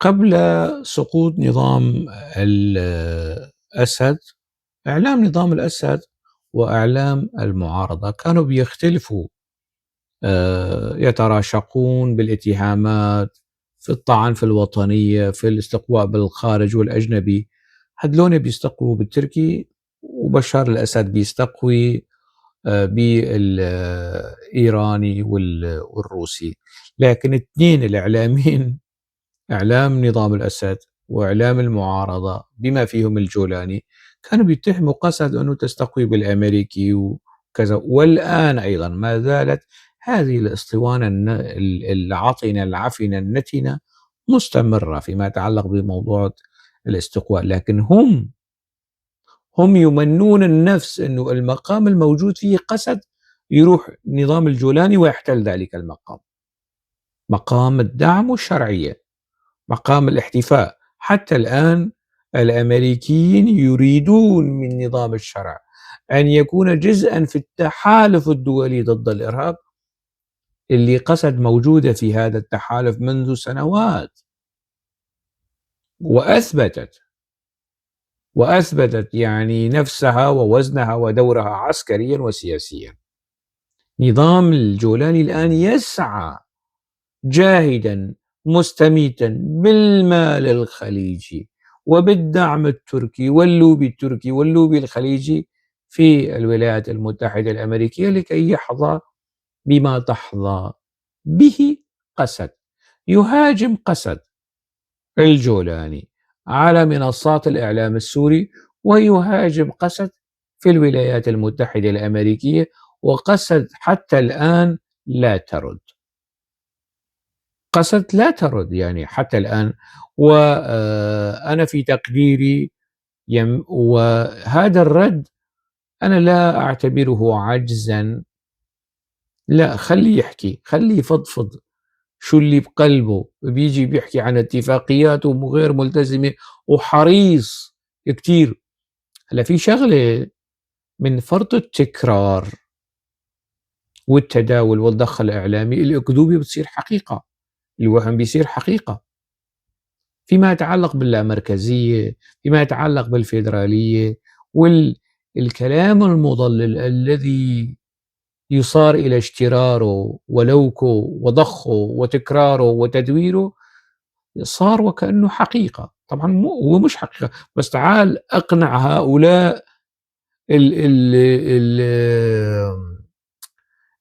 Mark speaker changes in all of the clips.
Speaker 1: قبل سقوط نظام الأسد، إعلام نظام الأسد وإعلام المعارضة كانوا بيختلفوا، يتراشقون بالاتهامات في الطعن في الوطنية، في الاستقواء بالخارج والأجنبي. هدلون بيستقووا بالتركي، وبشار الأسد بيستقوي بالإيراني والروسي. لكن اثنين الإعلاميين، إعلام نظام الأسد وإعلام المعارضة بما فيهم الجولاني، كانوا بيتهموا قسد أنه تستقوي بالأمريكي وكذا. والآن أيضا ما زالت هذه الاسطوانة العطنة العفنة النتنة مستمرة فيما يتعلق بموضوع الاستقواء. لكن هم يمنون النفس أنه المقام الموجود فيه قسد يروح نظام الجولاني ويحتل ذلك المقام، مقام الدعم والشرعية، مقام الاحتفاء. حتى الآن الأمريكيين يريدون من نظام الشرع أن يكون جزءا في التحالف الدولي ضد الإرهاب اللي قسد موجودة في هذا التحالف منذ سنوات، وأثبتت نفسها ووزنها ودورها عسكريا وسياسيا. نظام الجولاني الآن يسعى جاهدا مستميتا بالمال الخليجي وبالدعم التركي واللوبي التركي واللوبي الخليجي في الولايات المتحدة الأمريكية لكي يحظى بما تحظى به قسد. يهاجم قسد الجولاني على منصات الإعلام السوري، ويهاجم قسد في الولايات المتحدة الأمريكية، وقسد حتى الآن لا ترد. قسد لا ترد حتى الآن. وأنا في تقديري وهذا الرد أنا لا أعتبره عجزا، لا، خليه يحكي، خليه يفضفض شو اللي بقلبه. بيجي بيحكي عن اتفاقيات وغير ملتزمة وحريص كتير. هلا في شغلة من فرط التكرار والتداول والضخ الإعلامي الأكذوبة بتصير حقيقة، الوهم بيصير حقيقة فيما يتعلق باللامركزية، فيما يتعلق بالفيدرالية، والكلام المضلل الذي يصار إلى اجتراره ولوكه وضخه وتكراره وتدويره صار وكأنه حقيقة. طبعا هو مش حقيقة، بس تعال أقنع هؤلاء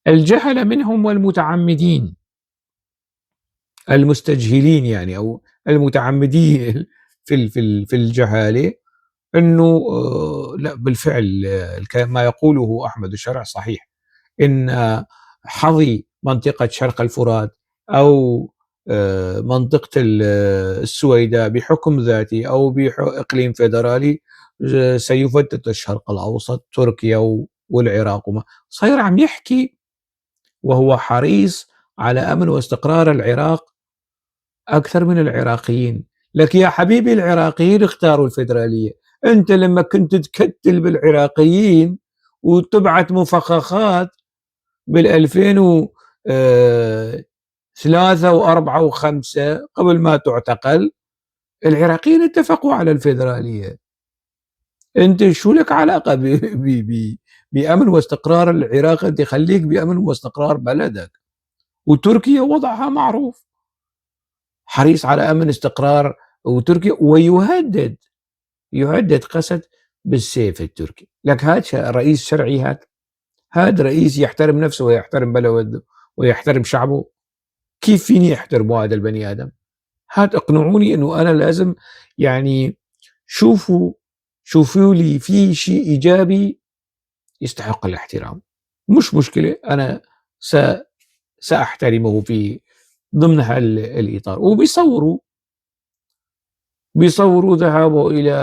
Speaker 1: الجهل منهم والمتعمدين المستجهلين أو المتعمدين في الجهالة أنه لا بالفعل، ما يقوله أحمد الشرع صحيح، إن حظي منطقة شرق الفرات أو منطقة السويداء بحكم ذاتي أو بإقليم فيدرالي، سيفتت الشرق الأوسط، تركيا والعراق وما صاير عم يحكي، وهو حريص على أمن واستقرار العراق أكثر من العراقيين. لك يا حبيبي العراقيين اختاروا الفيدرالية، أنت لما كنت تكتل بالعراقيين وتبعت مفخخات بالألفين و، ثلاثة وأربعة وخمسة قبل ما تعتقل، العراقيين اتفقوا على الفيدرالية. أنت شو لك علاقة بأمن واستقرار العراق؟ أنت خليك بأمن واستقرار بلدك. وتركيا وضعها معروف، حريص على أمن استقرار وتركيا، ويهدد قسد بالسيف التركي. لك هذا رئيس شرعي، هذا رئيس يحترم نفسه ويحترم بلده ويحترم شعبه. كيف فيني احترمه هذا البني آدم؟ هات اقنعوني انه انا لازم شوفوا لي في شيء ايجابي يستحق الاحترام. مش مشكلة، انا ساحترمه في ضمن هالاطار. بيصوروا ذهابه الى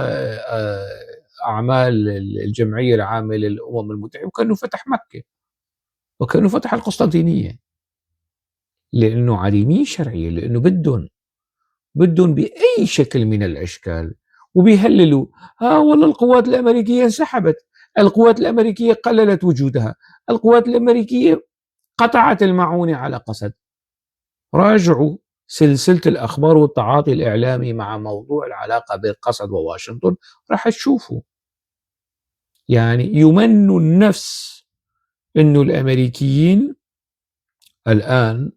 Speaker 1: اعمال الجمعية العامة للامم المتحدة وكأنه فتح مكة وكأنه فتح القسطنطينية، لأنه عديمين شرعية، لأنه بدهم بأي شكل من الأشكال. وبيهللوا، ها والله القوات الأمريكية انسحبت، القوات الأمريكية قللت وجودها، القوات الأمريكية قطعت المعونة على قسد. راجعوا سلسلة الأخبار والتعاطي الإعلامي مع موضوع العلاقة بين قسد وواشنطن راح تشوفوا يعني يمن النفس إنه الأمريكيين الآن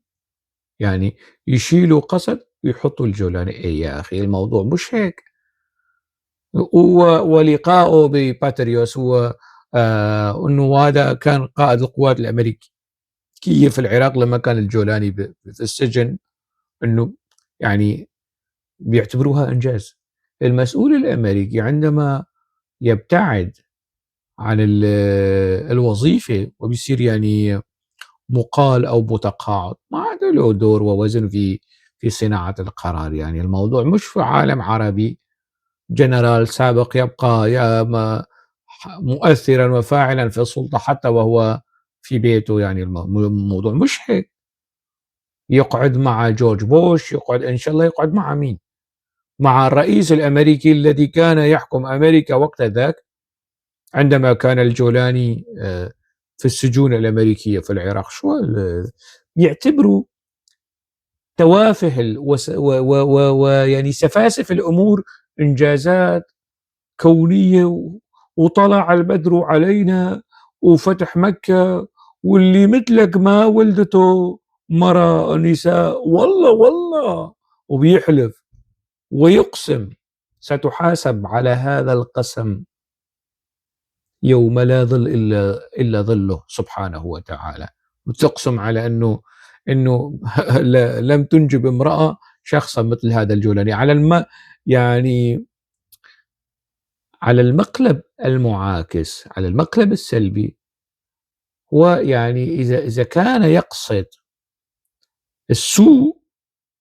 Speaker 1: يعني يشيلوا قسد ويحطوا الجولاني. إيه يا أخي الموضوع مش هيك. ولقائه بباتريوس هو إنه هذا كان قائد القوات الأمريكية في العراق لما كان الجولاني في السجن، إنه يعني بيعتبروها إنجاز. المسؤول الأمريكي عندما يبتعد عن الوظيفة وبيصير يعني مقال أو متقاعد، ما عاد له دور ووزن في صناعة القرار. يعني الموضوع مش في عالم عربي جنرال سابق يبقى يا ما مؤثرا وفاعلا في السلطة حتى وهو في بيته. يعني الموضوع مش هيك. يقعد مع جورج بوش، يقعد إن شاء الله يقعد مع مين؟ مع الرئيس الأمريكي الذي كان يحكم أمريكا وقت ذاك عندما كان الجولاني في السجون الأمريكية في العراق. شو يعتبروا توافه ويعني سفاسف الأمور إنجازات كونية، وطلع البدر علينا وفتح مكة، واللي مثلك ما ولدته مرة نساء، والله والله، وبيحلف ويقسم ستحاسب على هذا القسم يوم لا ظل إلا ظله سبحانه وتعالى. وتقسم على أنه لم تنجب امرأة شخصا مثل هذا الجولاني. على يعني على المقلب المعاكس، على المقلب السلبي، ويعني إذا كان يقصد السوء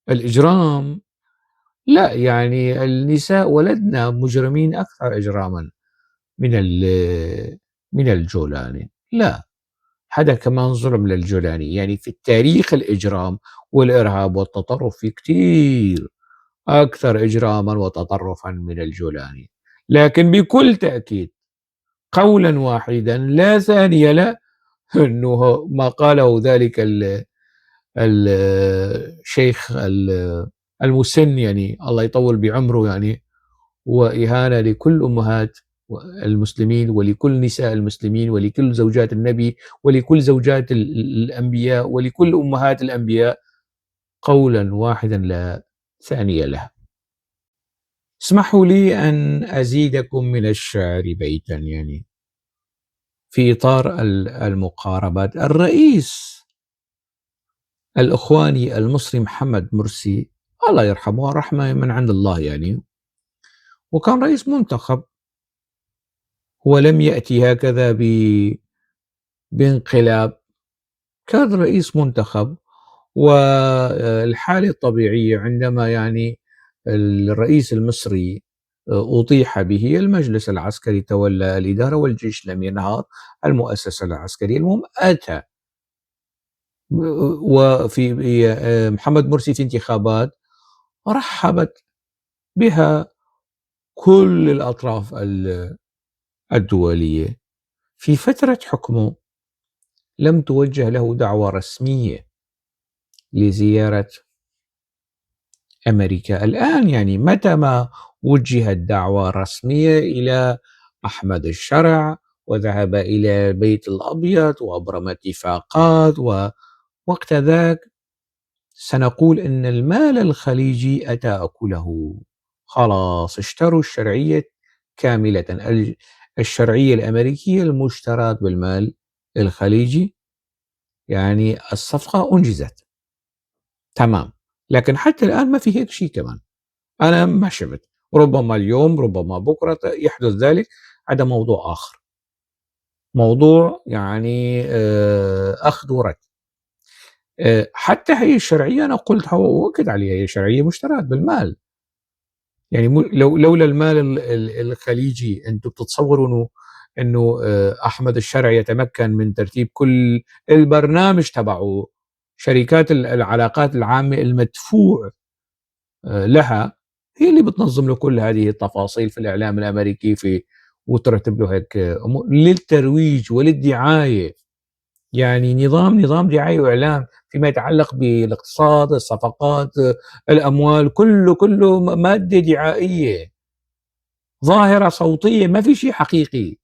Speaker 1: الإجرام، لا، يعني النساء ولدنا مجرمين أكثر إجراما من الجولاني. لا، هذا كمان ظلم للجولاني. يعني في التاريخ الإجرام والإرهاب والتطرف في كتير أكثر إجراما وتطرفا من الجولاني، لكن بكل تأكيد قولا واحدا لا ثاني له أنه ما قاله ذلك الشيخ المسن، يعني الله يطول بعمره، يعني وإهانة لكل أمهات المسلمين ولكل نساء المسلمين ولكل زوجات النبي ولكل زوجات الأنبياء ولكل أمهات الأنبياء، قولا واحدا لا ثاني له. اسمحوا لي أن أزيدكم من الشعر بيتا، يعني في إطار المقاربات. الرئيس الإخواني المصري محمد مرسي الله يرحمه رحمة من عند الله، يعني وكان رئيس منتخب، هو لم يأتي هكذا بانقلاب، كان رئيس منتخب. والحالة الطبيعية عندما يعني الرئيس المصري أطيح به، المجلس العسكري تولى الإدارة والجيش لم ينهار، المؤسسة العسكرية. المهم أتى وفي محمد مرسي في انتخابات رحبت بها كل الأطراف الدولية. في فترة حكمه لم توجه له دعوة رسمية لزيارة أمريكا. الآن يعني متى ما وجهت دعوة رسمية إلى أحمد الشرع وذهب إلى البيت الأبيض وأبرم اتفاقات، ووقت ذاك سنقول أن المال الخليجي أتى أكله، خلاص اشتروا الشرعية كاملة، الشرعية الأمريكية المشترات بالمال الخليجي، يعني الصفقة أنجزت تمام. لكن حتى الآن ما في هيك شيء كمان، أنا ما شفت، ربما اليوم ربما بكرة يحدث ذلك، هذا موضوع آخر، موضوع يعني أخذ ورد. حتى هي الشرعية أنا قلت وأكد عليها، هي شرعية مشترات بالمال، يعني لولا المال الخليجي أنتم بتتصوروا إنه أحمد الشرع يتمكن من ترتيب كل البرنامج تبعه، شركات العلاقات العامة المدفوع لها هي اللي بتنظم له كل هذه التفاصيل في الإعلام الأمريكي في وترتب له هيك أمور للترويج وللدعاية يعني نظام دعاية وإعلام فيما يتعلق بالاقتصاد، الصفقات، الأموال، كله مادة دعائية، ظاهرة صوتية، ما في شيء حقيقي،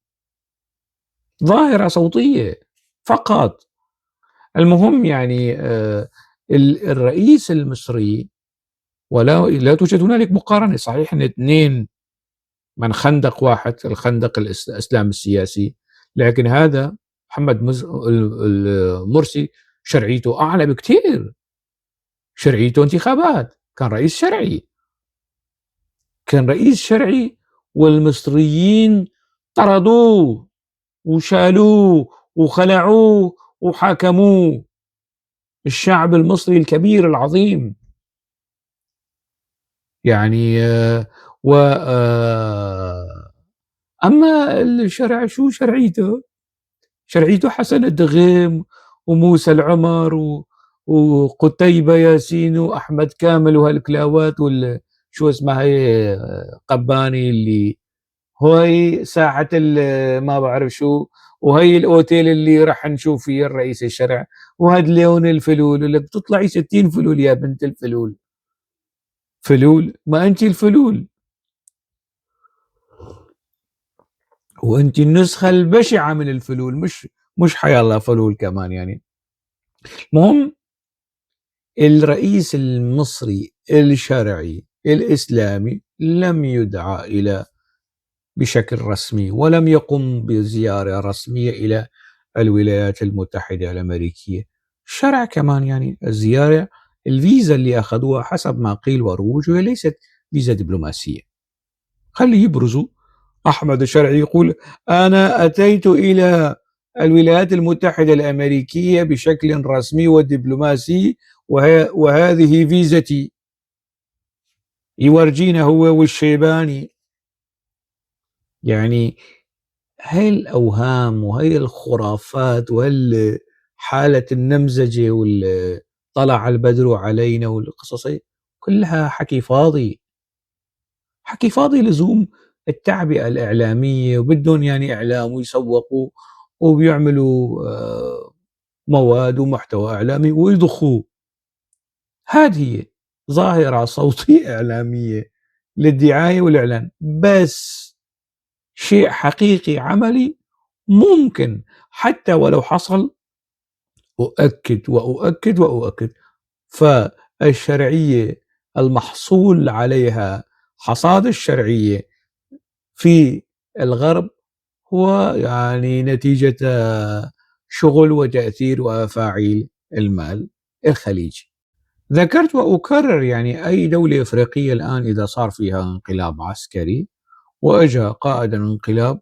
Speaker 1: ظاهرة صوتية فقط. المهم الرئيس المصري، ولا لا توجد هنالك مقارنة، صحيح أن اثنين من خندق واحد، الخندق الإسلام السياسي، لكن هذا محمد المرسي شرعيته أعلى بكثير، شرعيته انتخابات، كان رئيس شرعي، كان رئيس شرعي، والمصريين طردوه وشالوه وخلعوه وحاكموه، الشعب المصري الكبير العظيم. أما الشرع شو شرعيته؟ شرعيته حسن الدغيم وموسى العمر وقتيبة ياسين وأحمد كامل وهالكلاوات شو اسمها هي قباني اللي هوي ساعة ما بعرف شو، وهي الأوتيل اللي رح نشوف فيه الرئيس الشرع، وهاد لون الفلول اللي بتطلعي 60 فلول يا بنت الفلول، فلول ما أنت الفلول، وأنت النسخة البشعة من الفلول، مش حيالله فلول كمان. المهم الرئيس المصري الشرعي الإسلامي لم يدعى إلى بشكل رسمي، ولم يقم بزيارة رسمية إلى الولايات المتحدة الأمريكية. الشرع كمان الزيارة، الفيزا اللي أخذوها حسب ما قيل وروج وهي ليست فيزا دبلوماسية. خلي يبرزوا. أحمد الشرعي يقول أنا أتيت إلى الولايات المتحدة الأمريكية بشكل رسمي ودبلوماسي وهذه فيزتي. يورجينا هو والشيباني. هاي الأوهام وهي الخرافات وهالحالة النمذجة والطلع البدر علينا والقصص كلها حكي فاضي، حكي فاضي لزوم التعبئة الإعلامية، وبدهم إعلام ويسوقوا وبيعملوا مواد ومحتوى إعلامي ويضخوه. هذه ظاهرة صوتية إعلامية للدعاية والإعلان، بس شيء حقيقي عملي ممكن حتى ولو حصل. أؤكد وأؤكد وأؤكد، فالشرعية المحصول عليها حصاد الشرعية في الغرب هو نتيجة شغل وتأثير وأفاعيل المال الخليجي. ذكرت وأكرر، أي دولة إفريقية الآن إذا صار فيها انقلاب عسكري وأجا قائد الانقلاب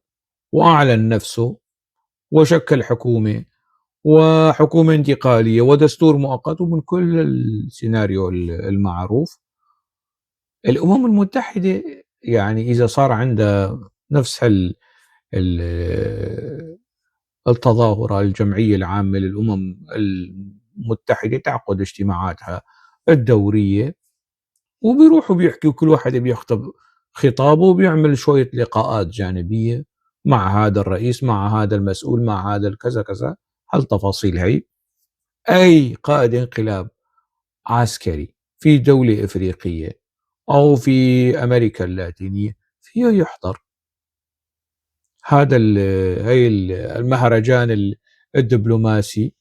Speaker 1: وأعلن نفسه وشكل حكومة وحكومة انتقالية ودستور مؤقت ومن كل السيناريو المعروف، الأمم المتحدة إذا صار عندها نفس التظاهرة الجمعية العامة للأمم المتحدة تعقد اجتماعاتها الدورية وبيروحوا بيحكوا، كل واحد بيخطب خطابه وبيعمل شوية لقاءات جانبية مع هذا الرئيس، مع هذا المسؤول، مع هذا الكذا كذا، هالتفاصيل هي. أي قائد انقلاب عسكري في دولة إفريقية أو في أمريكا اللاتينية فيه يحضر هذا هي المهرجان الدبلوماسي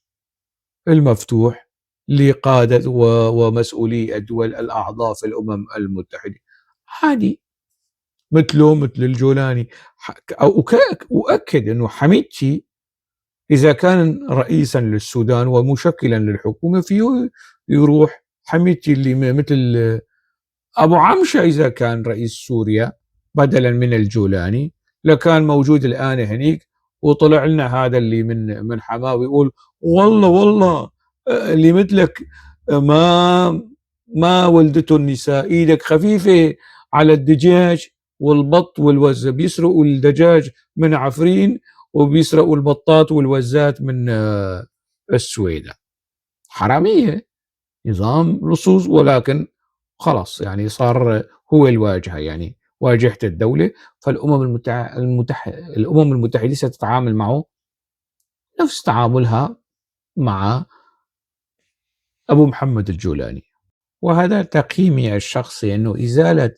Speaker 1: المفتوح لقادة ومسؤولي الدول الأعضاء في الأمم المتحدة، عادي مثله مثل الجولاني. وأكد أنه حميدتي إذا كان رئيسا للسودان ومشكلا للحكومة فيه يروح حميدتي اللي مثل أبو عمشة إذا كان رئيس سوريا بدلا من الجولاني لكان موجود الآن هنيك، وطلع لنا هذا اللي من حماه ويقول والله اللي مثلك ما ولدته النساء، ايدك خفيفة على الدجاج والبط والوز، بيسرقوا الدجاج من عفرين وبيسرقوا البطات والوزات من السويدة. حرامية، نظام لصوص، ولكن خلاص صار هو الواجهة، واجهة الدولة. فالأمم الأمم المتحدة ستتعامل معه نفس تعاملها مع أبو محمد الجولاني. وهذا تقييمي الشخصي، أنه إزالة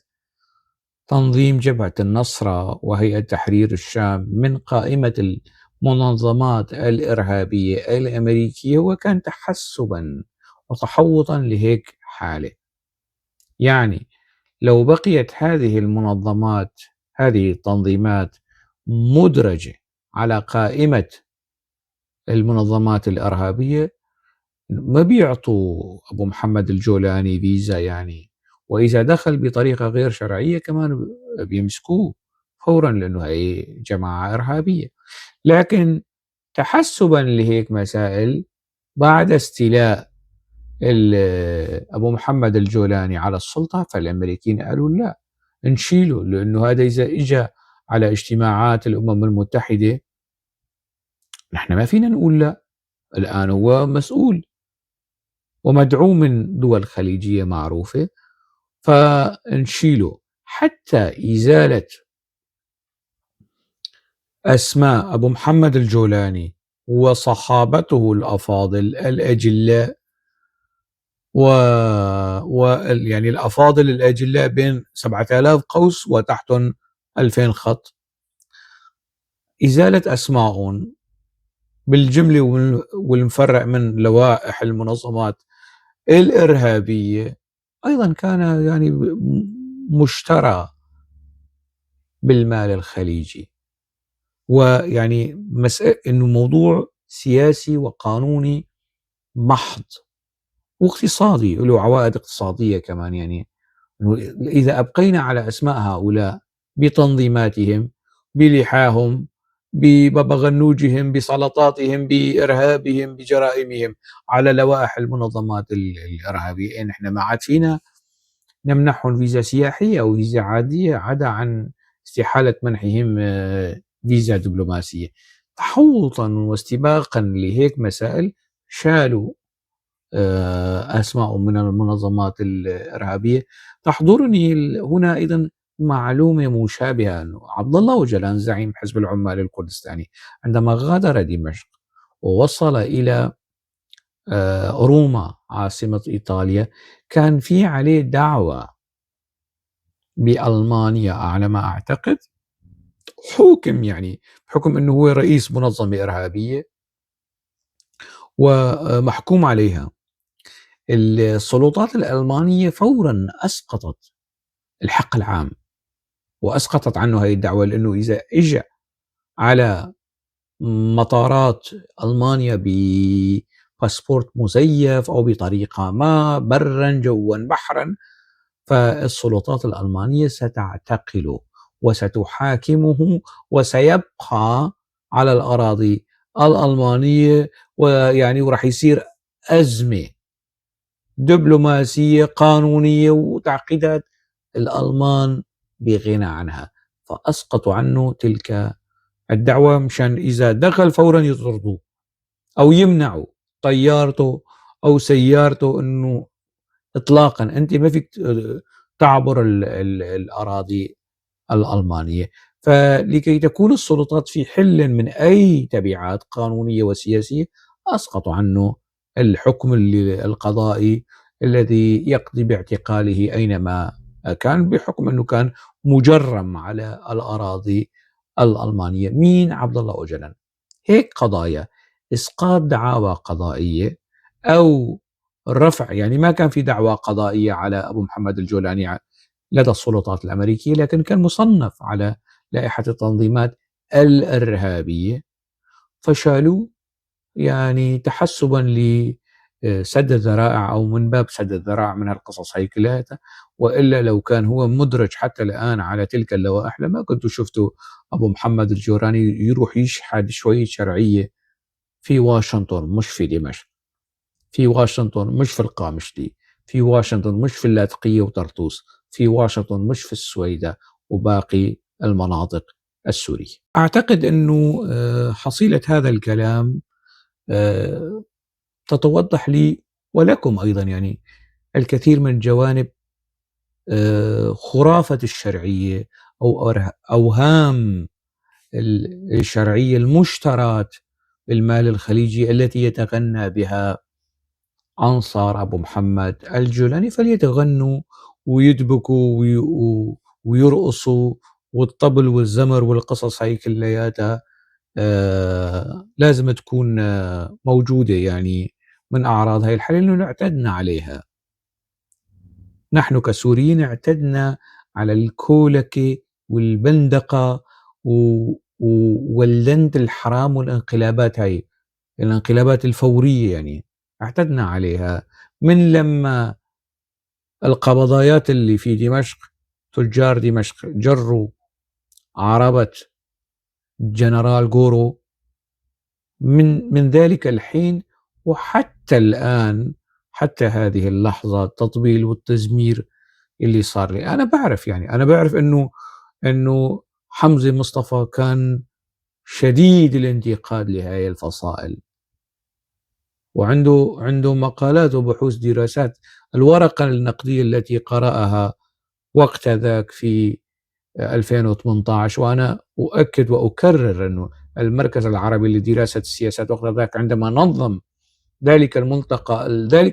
Speaker 1: تنظيم جبهة النصرة وهيئة تحرير الشام من قائمة المنظمات الإرهابية الأمريكية وكان تحسبا وتحوطا لهيك حالة. يعني لو بقيت هذه المنظمات، هذه التنظيمات مدرجة على قائمة المنظمات الإرهابية، ما بيعطوا أبو محمد الجولاني فيزا يعني، وإذا دخل بطريقة غير شرعية كمان بيمسكوه فورا لأنه هي جماعة إرهابية. لكن تحسبا لهيك مسائل بعد استيلاء أبو محمد الجولاني على السلطة، فالأمريكيين قالوا لا نشيله، لأنه هذا إذا إجا على اجتماعات الأمم المتحدة نحن ما فينا نقول لا، الآن هو مسؤول ومدعوم من دول خليجية معروفة، فنشيله. حتى إزالة أسماء أبو محمد الجولاني وصحابته الأفاضل الأجلاء يعني الأفاضل الأجلاء بين 7000 قوس وتحتهم 2000 خط، إزالة أسمائهم بالجملة والمفرق من لوائح المنظمات الإرهابية أيضا كان يعني مشترى بالمال الخليجي. ويعني إنه موضوع سياسي وقانوني محض واقتصادي، له عوائد اقتصادية كمان. يعني إذا أبقينا على أسماء هؤلاء بتنظيماتهم، بلحاهم، ببابا غنوجهم، بسلطاتهم، بإرهابهم، بجرائمهم على لوائح المنظمات الإرهابية، يعني نحن ما عاد فينا نمنحهم فيزا سياحية أو فيزا عادية، عدا عن استحالة منحهم فيزا دبلوماسية. تحوطا واستباقا لهيك مسائل شالوا أسماء من المنظمات الإرهابية. تحضرني هنا أيضا معلومة مشابهة، أنه عبد الله أوجلان زعيم حزب العمال الكردستاني عندما غادر دمشق ووصل إلى روما عاصمة إيطاليا، كان في عليه دعوة بألمانيا على ما أعتقد، حوكم يعني بحكم أنه هو رئيس منظمة إرهابية ومحكوم عليها. السلطات الألمانية فورا أسقطت الحق العام وأسقطت عنه هذه الدعوة، لأنه إذا إجا على مطارات ألمانيا بباسبورت مزيف أو بطريقة ما برا جوا بحرا، فالسلطات الألمانية ستعتقله وستحاكمه وسيبقى على الأراضي الألمانية، ويعني وراح يصير أزمة دبلوماسية قانونية وتعقيدات الألمان بغنى عنها. فأسقطوا عنه تلك الدعوة مشان إذا دخل فورا يطردوه أو يمنعوا طيارته أو سيارته أنه إطلاقا أنت ما فيك تعبر الأراضي الألمانية. فلكي تكون السلطات في حل من أي تبعات قانونية وسياسية أسقطوا عنه الحكم القضائي الذي يقضي باعتقاله أينما كان، بحكم أنه كان مجرم على الأراضي الألمانية. مين عبد الله أوجلان؟ هيك قضايا إسقاط دعاوى قضائية أو رفع، يعني ما كان في دعوى قضائية على أبو محمد الجولاني لدى السلطات الأمريكية، لكن كان مصنف على لائحة التنظيمات الإرهابية، فشالوه يعني تحسبا لسد الذرائع أو من باب سد الذرائع من القصص هي كلها. وإلا لو كان هو مدرج حتى الآن على تلك اللوائح لما كنت شفتوا أبو محمد الجولاني يروح يشحد شوية شرعية في واشنطن، مش في دمشق، في واشنطن مش في القامشلي، في واشنطن مش في اللاذقية وطرطوس، في واشنطن مش في السويدة وباقي المناطق السورية. أعتقد أنه حصيلة هذا الكلام تتوضح لي ولكم أيضا يعني الكثير من جوانب خرافة الشرعية أو أوهام الشرعية المشترات بالمال الخليجي التي يتغنى بها أنصار أبو محمد الجولاني. فليتغنوا ويدبكوا ويرقصوا، والطبل والزمر والقصص هاي كلياتها لازم تكون موجودة من أعراض هاي الحالة، لأنه اعتدنا عليها. نحن كسوريين اعتدنا على الكولكة والبندقة واللند الحرام والانقلابات هاي، الانقلابات الفورية، اعتدنا عليها من لما القبضايات اللي في دمشق، تجار دمشق، جروا عربة جنرال جورو من ذلك الحين وحتى الآن، حتى هذه اللحظة، التطبيل والتزمير اللي صار لي. أنا بعرف إنه حمزة مصطفى كان شديد الانتقاد لهذه الفصائل، وعنده مقالات وبحوث دراسات. الورقة النقدية التي قرأها وقت ذاك في 2018، وأنا أؤكد وأكرر أنه المركز العربي لدراسة السياسات وقت ذاك عندما نظم ذلك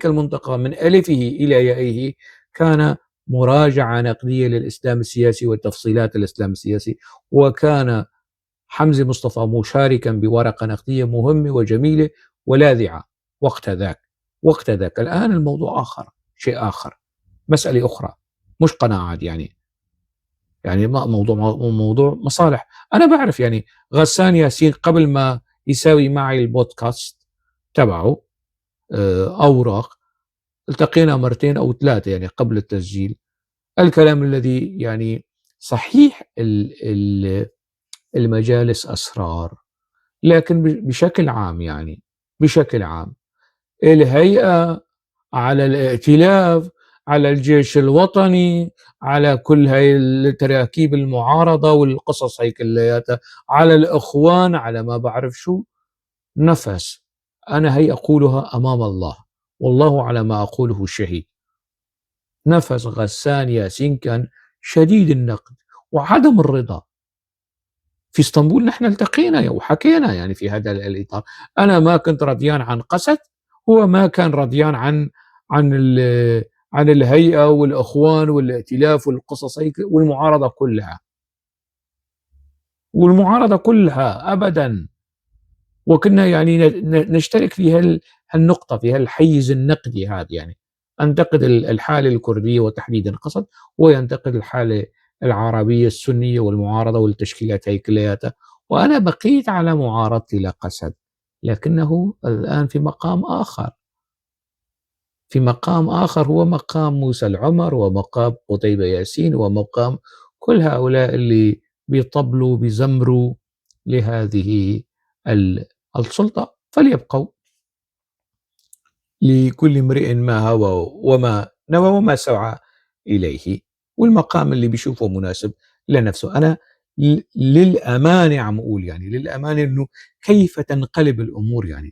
Speaker 1: الملتقى من ألفه إلى يائه كان مراجعة نقدية للإسلام السياسي وتفصيلات الإسلام السياسي، وكان حمزة مصطفى مشاركا بورقة نقدية مهمة وجميلة ولاذعة وقت ذاك. وقت ذاك. الآن الموضوع آخر، شيء آخر، مسألة أخرى، مش قناعات، يعني موضوع مصالح. أنا بعرف غسان ياسين قبل ما يساوي معي البودكاست تبعه، أوراق، التقينا مرتين أو ثلاثة قبل التسجيل. الكلام الذي صحيح المجالس أسرار، لكن بشكل عام بشكل عام الهيئة على الائتلاف، على الجيش الوطني، على كل هاي التراكيب المعارضة والقصص هاي كلياتها، على الإخوان، على ما بعرف شو نفس. أنا هي أقولها أمام الله، والله على ما أقوله شهيد. نفس غسان ياسين كان شديد النقد وعدم الرضا. في اسطنبول نحن التقينا وحكينا في هذا الإطار. أنا ما كنت رضيان عن قسد، هو ما كان رضيان عن الهيئة والأخوان والائتلاف والقصص والمعارضة كلها، والمعارضة كلها أبدا. وكنا نشترك في هالنقطة، في هالحيز النقدي هذا، أنتقد الحالة الكردية وتحديدا قسد، وينتقد الحالة العربية السنية والمعارضة والتشكيلات هي كلياتها، وأنا بقيت على معارضتي لقسد، لكنه الآن في مقام آخر، في مقام آخر هو مقام موسى العمر ومقام قتيبة ياسين ومقام كل هؤلاء اللي بيطبلوا بيزمروا لهذه السلطة. فليبقوا لكل امرئ ما هوى وما نوى وما سعى إليه، والمقام اللي بيشوفه مناسب لنفسه. أنا للأمانة عم أقول، للأمانة إنه كيف تنقلب الأمور،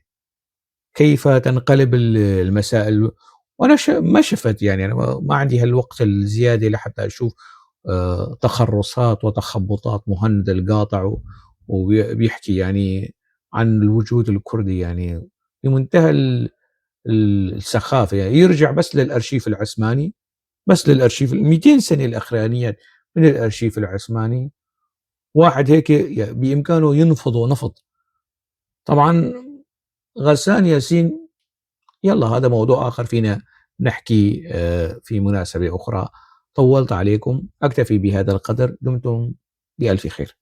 Speaker 1: كيف تنقلب المسائل. وأنا ما شفت، أنا ما عندي هالوقت الزيادة لحتى أشوف تخرصات وتخبطات مهند القاطع وبيحكي عن الوجود الكردي بمنتهى السخافة. يرجع بس للأرشيف العثماني، بس للأرشيف 200 سنة الأخرانية من الأرشيف العثماني، واحد هيك بإمكانه ينفض ونفض. طبعا غسان ياسين يلا هذا موضوع آخر فينا نحكي في مناسبة أخرى. طولت عليكم، أكتفي بهذا القدر، دمتم بألف خير.